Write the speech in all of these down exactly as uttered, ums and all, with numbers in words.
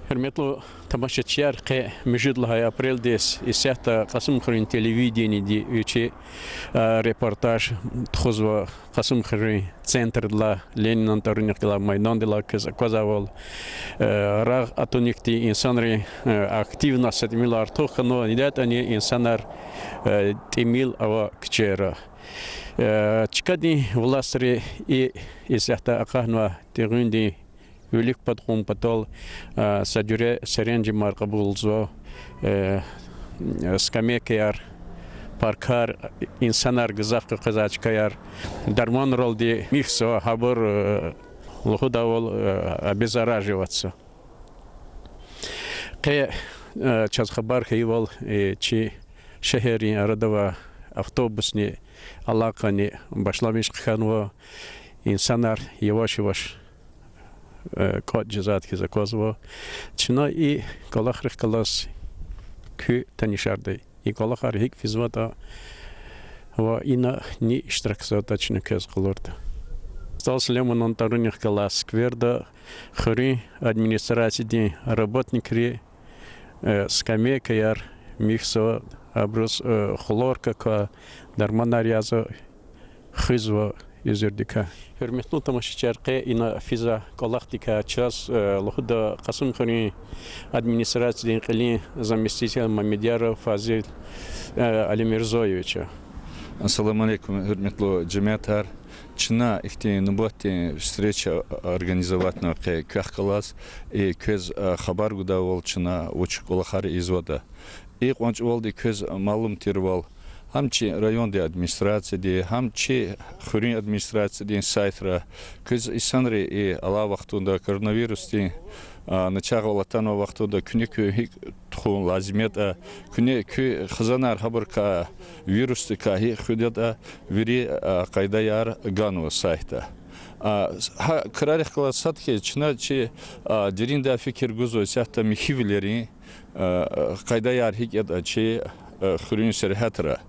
Гьуьрметлу тамашачияр, къе муьжуьд лагьай апрелдиз исятда Кьасумхуьруьн телевидениеди вичи репортаж тухузва Кьасумхуьруьн центрдилай, Ленинан тӀварунихъ галай майдандилай квез аквазвайвал, рагъ атуникди инсанрин активность са тӀимил артух хьанва, идатӀани инсанар тӀимил ава куьчейра. Чкадин властри и исятда акъатнавай тӀегъуьндин вилик пад кьун патал са жуьре серенжемар кьабулзава, скамейкаяр, паркар, инсанар гзаф къекъвезвай чкаяр, дарманралди михьзава, гьабур, лугьудайвал, обеззараживаться. Къе чаз хабар хьайивал, чи шегьеррин арада авай автобусни алакъани башламиш хьанва, инсанар яваш-яваш кӀватӀ жезвайди хьиз аквазва. Чна и кӀвалахрихъ галаз куь танишарда, и кӀвалахар гьикӀ физватӀа ва ина ни иштиракзаватӀа, чна квез къалурда. СтӀал Сулейманан тӀварунихъ галай скверда хуьруьн администрациядин работникри скамейкаяр михьзава, абуруз хлорка квай дарманар язава, хуьзва уьзуьрдикай. Гьуьрметлу тамашачияр, къе ина физвай кӀвалахдикай чаз лугьуда Кьасумхуьруьн администрациядин кьилин заместитель Мамедъяров Фазил Алимирзоевича. Ассаламу алейкум, гьуьрметлу жемятар. Чна ихьтин нубатдин встреча организоватьна къе квехъ галаз, и квез хабар гудайвал чна вуч кӀвалахар ийизватӀа. И кьван чӀавалди квез малум тирвал, гьам чи райондин администрацияди, гьам чи хуьруьн администрациядин сайтра квез инсанри и алай вахтунда коронавирусдин начагъвал атанвай вахтунда куьне куьн гьикӀ тухун лазим ятӀа, куьне куь хизанар гьабурукай, вирусдикай гьикӀ хуьдатӀа, вири къайдаяр ганва сайтда. Гьа крарихъ галаз сад хьиз чна чи дериндай фикир гузва исятда михьивилерин къайдаяр гьикӀ ятӀа чи хуьруьн сергьятра.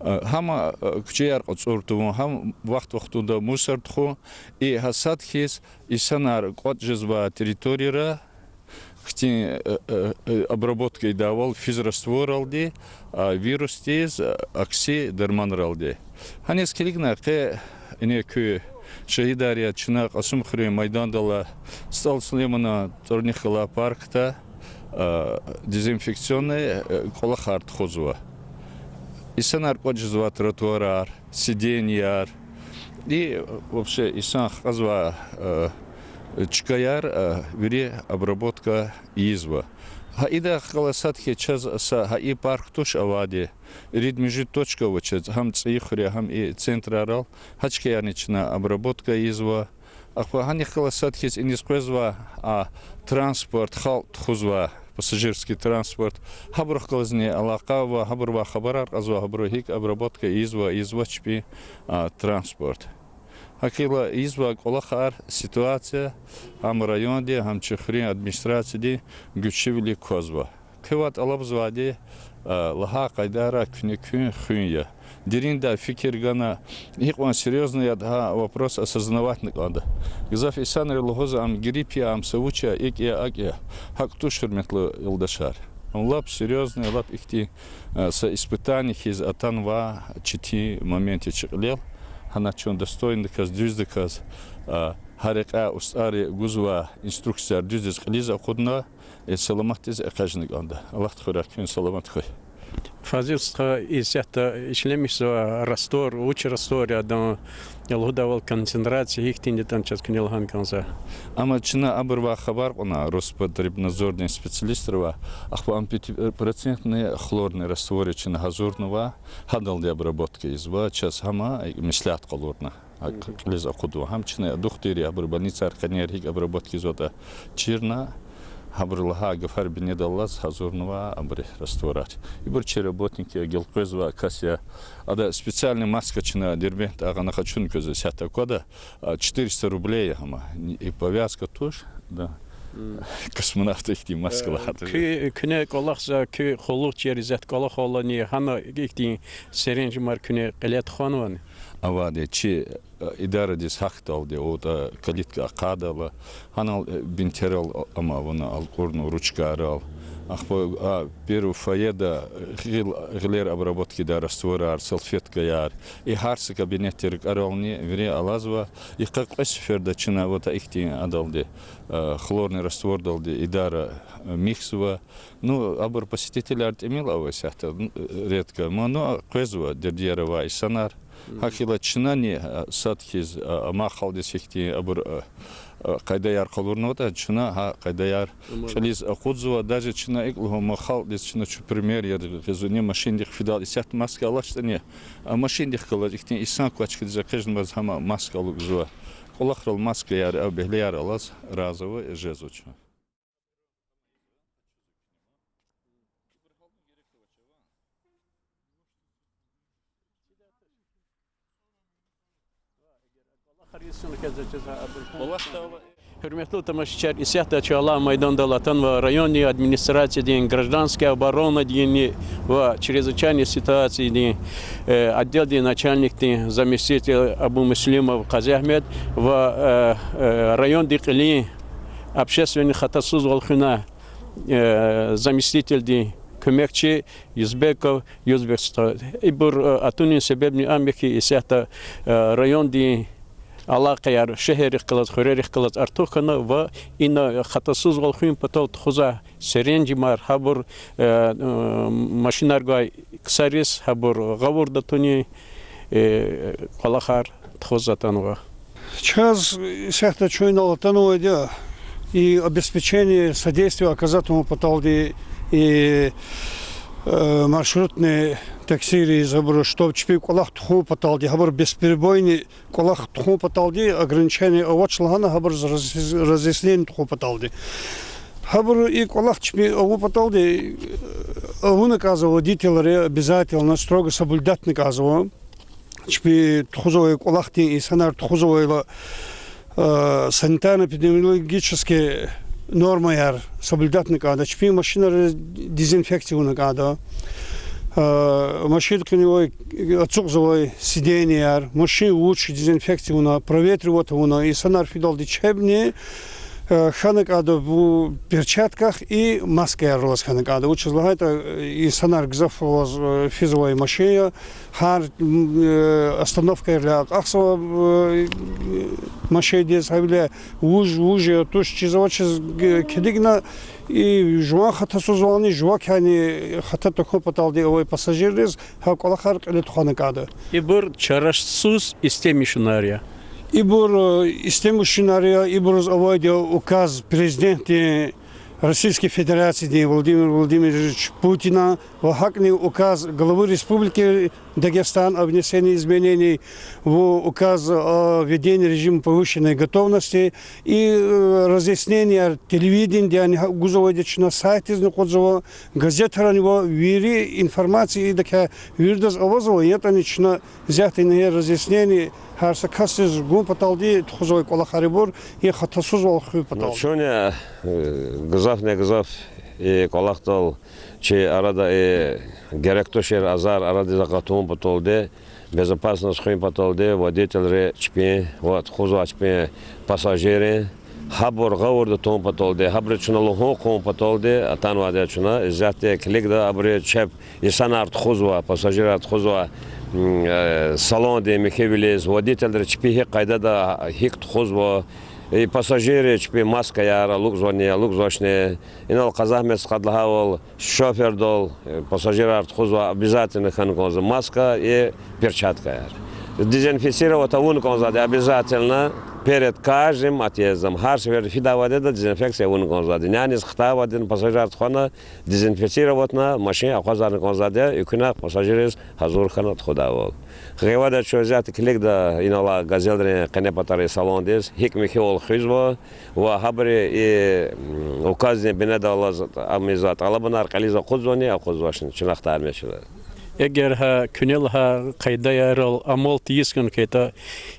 Гьам куьчеяр кьуцӀур тавун, гьам вахт-вахтунда мусор тухун, и гьа сад хьиз инсанар кӀватӀ жезвай территорияра хьтин обработка ийидайвал физрастворалди, вирусдиз акси дарманралди. Гьаниз килигна къе ина куь шагьидар я, чна Кьасумхуьруьн майдандал СтӀал Сулейманан тӀварунихъ галай паркда дезинфекционный кӀвалахар тухузва. Инсанар кӀватӀ жезвай тротуарар, сиденьяр, и вообще инсан хкьазвай чкаяр вири обработка ийизва. Гьа идахъ галаз сад хьиз чаз са гьа и парк туш авайди, ирид муьжуьд точка ава чаз, гьам ЦӀийи хуьре, гьам и центрарал, гьа чкаярни чна обработка ийизва. Ахпа гьанихъ галаз сад хьиз иниз къвезвай транспорт, халкь тухузвай пассажирский транспорт, гьабурухъ галазни алакъа ава, гьабурувай хабарар кьазва, гьабуру гьикӀ обработка ийизва, ийизва чпин транспорт. ГьакӀ хьайила ийизвай кӀвалахар, ситуация гьам районди, гьам чи хуьруьн администрацияди гуьзчивилик квазва. Квевай тӀалабзавайди лагьай къайдара куьне куьн хуьн я. Дериндай фикир гана, гьикьван серьёзный ятӀа гьа вопрос осознаватьна кӀанда. Гзаф инсанри лугьузва, ам грипп я, ам са вуч я, икӀ я, акӀ я. ГьакӀ туш, гьуьрметлу юлдашар. Ам лап серьёзный, лап ихьтин са испытание хьиз атанвай четин момент я чи кьилел. Гьана чун достойнодаказ, дуьздаказ, гьа рекьяй устӀарри гузвай инструкцияр дуьздиз кьилиз акъудна, саламатдиз экъечӀна кӀанда. Аллагьди хуьрай куьн саламат хьуй. Фазил стха, исятда ишлемишзавай раствор, вуч раствор я адан, лугьудайвал, концентрация гьихьтинди ятӀани чаз куьне лагьана кӀанзава. Амма чна абурувай хабар кьуна, Роспотребнадзордин специалистривай, ахпа ам пятипроцентный хлорный раствор я чна гьазурнава, гьадалди обработка ийизва, чаз гьам меслят къалурна. Гьакӏ кьилиз акъудун. Гьам чна духтурри, абуру больницайра къенер гьикӏ обработка ийизватӏа чирна, гьабуру лагьай гафар бинедаллаз гьазурнава абуру растворар. Ибур чи работник я, гелкъвезвай кас я. Ада специальный маска чна Дербентда гьана къачуна квез исятда аквада, четыреста рублей я гьам. И повязка туш, да. Космонавт ихьтин маска лагьайтӀа. Куь, куьне кӀвалахзавай куь къуллугъчияр, исятда кӀвалахални, гьана ихьтин серенжемар куьне кьиле тухванвани? Авайди чи, э, идарадиз гьахьдалди, отӀа калитка ахъайдайла, гьанал, э, бинтерал, а, ама вуна алкӀурна ручкайрал. Ахпа, а, первый фойеда гъил, гъилер обработкидай растворар, салфеткаяр. И гьар са кабинетдин рикӀерални вири алазва. Йикъа кьве сеферда чна вот ихьтин адалди, э, хлорный раствордалди идара, э, михьзава. Ну, абур посетителяр тӀимил ава исятда, н-, редко. Ма, ну, къвезва дердияр авай инсанар. Гьакила чнани, а, сад хьиз, а, ма халкьдиз ихьтин абур, а, а, къайдаяр къалурнаватӀа, чна гьа къайдаяр кьилиз акъудзава. Даже чна икӀ лугьун, ма халкьдиз чна чун пример яз гъизва, машиндихъ фидайла исятда маска алачтӀани, а машиндихъ галаз ихьтин инсан квач хьиз экъечӀнамаз гьам маска алукӀзава. КӀвалахрал маскаяр, а, бегьлеяр алаз разовый жезва чун. Гьуьрметлу тамашачияр, исятда чун алай майдандал атанва райондин администрациядин гражданский оборонадинни ва чрезвычайный ситуациядин, э, отделдин начальникдин заместитель Абумуслимов Къазиагьмед ва, э, э, райондин кьилин общественный хатасузвал хуьнай, э, заместительдин куьмекчи Юзбеков Юзбекста. Ибур, э, атунин себебни ам я хьи, исятда, э, райондин алакъаяр шегьеррихъ галаз, хуьрерихъ галаз артух хьана ва ина хатасузвал хуьн патал тухузвай серенжемар, гьабур, э, э, машинар гвай ксариз гьабур гъавурда тунин, э, кӀвалахар тухуз атанва. Чаз исятда чун инал атанвайди я, и обеспечение, содействие оказать авун паталди, и, э, маршрутный таксийриз гьабуру, чтоб чпи кӀвалах тухун паталди, гьабур бесперебойный кӀвалах тухун паталди, ограничение авач лагьана, гьабуруз разъяс-, разъяснение тухун паталди. Гьабуру и кӀвалах чпи авун паталди, э, авуна кӀанзава, водительри обязательно строго соблюдатьна кӀанзава. Чпи тухузвай кӀвалахдин инсанар тухузвайла, э, санитарно-эпидемиологический нормаяр соблюдатьна кӀанда, чпин машинар дезинфекция авуна кӀанда, э, машин къене авай, ацукьзавай сиденьеяр, машин вуч дезинфекция авуна, проветривать авуна, инсанар фидалди чебни, э, хьана кӀанда перчаткаяр и маскаяр алаз хьана кӀанда. Вучиз лагьайтӀа, э, инсанар гзаф аваз, э, физвай машин я, гьар, м, э, остановкайрилай акьахзава, э, машиндиз, гьавиляй вуж, вуж я, туш чиз авачиз, э, килигна, и жуван хатасузвални, жувакайни хата тахьун паталди авай пассажирриз гьа кӀвалахар кьиле тухвана кӀанда. Ибур чарасуз истемишунар я. Ибур, э, истемишунар я, ибуруз авайди я указ президентдин Российской Федерациядин Владимира Владимировича Путина ва гьакӀни указ главы Республики Дагестан о внесении изменений в указ о введении режима повышенной готовности и, э, разъясненияр телевидениедани гьа-, гузвайди чна, сайтдизни акъудзава, газетрани ва вири информация идакай виридаз авазва, ятӀани чна исятда ингье разъяснение, гьар са касдиз гун паталди тухузвай кӀвалахар ибур, и хатасузвал хуьн патал. Ну, чун, э, гзафни-гзаф и кӀвалахдал чи арада и герек тушир азар арадиз акъатун паталди, безопасность хуьн паталди, водительри чпин ва тухузвай чпин пассажиррин гьабур гъавурда тун паталди, гьабуруз чна лугьун хъувун паталди атанвайди я чна. Исятда килигда, абуру чеб инсанар тухузва, пассажирар тухузва, м, э, салондин михьивилиз, водительри чпи гьи къайдада, гьикӀ тухузва, и пассажирри чпи маскаяр алукӀзавани, алукӀзавачни. Инал Къазиагьмеда стхади лагьайвал, шофердал, э, пассажирар тухузва, обязательно хьана кӀанзава маска и перчаткаяр. Дезинфицировать авуна кӀанзавайди обязательно перед каждым отъездом. Гьар сеферда фидайвал ятӀа дезинфекция авуна кӀанзавайди. Няниз хтайвал ятӀани пассажирар тухвана, дезинфицировать авуна машин акъвазарна кӀанзавайди, экуьнахъ пассажирриз гьазур хьана тухудайвал. Гъивада чун исятда килигда инал а газельрин къене патарин салондиз, гьикӀ михьивал хуьзва, ва гьабуру и, м, указдин бинедаллаз ам ийизвай тӀалабунар кьилиз акъудзавани, акъудзавачни, чна ахтармиш жеда. Эгер гьа куьне лагьай къайдаярал амал тийиз хьана хьайитӀа,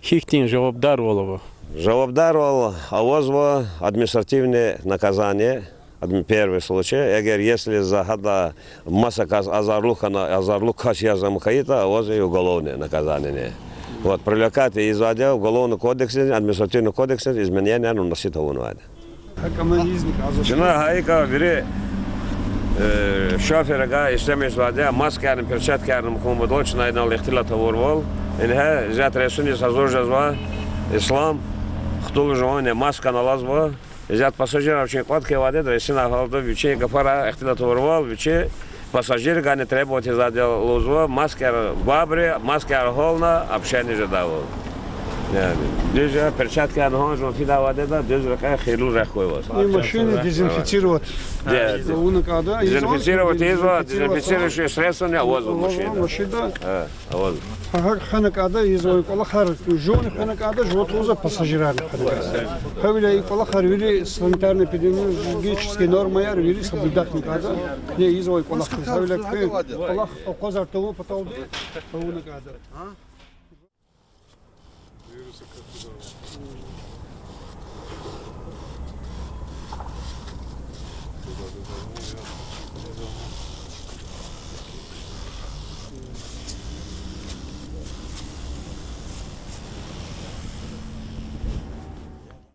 гьихьтин жавабдарвал ава? Жавабдарвал авазва административный наказание, адми-, первый случай. Эгер если за гьада масаказ азарлу хьана, азарлу кас яз ам хьайитӀа, аваз и уголовный наказание. Вот, привлекать ийизвайди я Уголовный кодексдиз, Административный кодексдиз изменениеяр вносить авунвайди. Чна гьа икӀа вири, э, шоферрикай истемишзавайди я, маскаярни, перчаткаярни мумкин патал чна инал ихтилат авурвал. Ингье, исятда рейсуниз гьазур жезва Ислам, хтул жуван, маскани алазва. Исятда пассажирар вичин кӀватӀ хьайивайди я, рейсунин гьалда вичи гафара ихтилат авурвал, вичи пассажиррикайни требовать ийизвайди я лугьузва, маскаяр гвайбуру, маскаяр гьална, общение жедайвал. Яни, дуьз я, перчаткаяр гьа жуван фидайвайди я, дуьз рекье хийирлу рехъ хьуй ваз. И машину дезинфицировать авуна кӀанда, дезинфицировать ийизва, дезинфицирующее средствони авазва машинда. Машинда. Гьа, аваз. Гьа, гьахьна кӀанда ийизвай кӀвалахар, жувани хвена кӀанда, жува тухузва пассажирарни хвена кӀанда. Гьавиляй и кӀвалахар вири санитарно-эпидемиологический нормаяр вири соблюдатьна кӀанда. Ийизвай кӀвалахриз, гьавиляй куь кӀвалах акъвазар тавун паталди авуна кӀанда.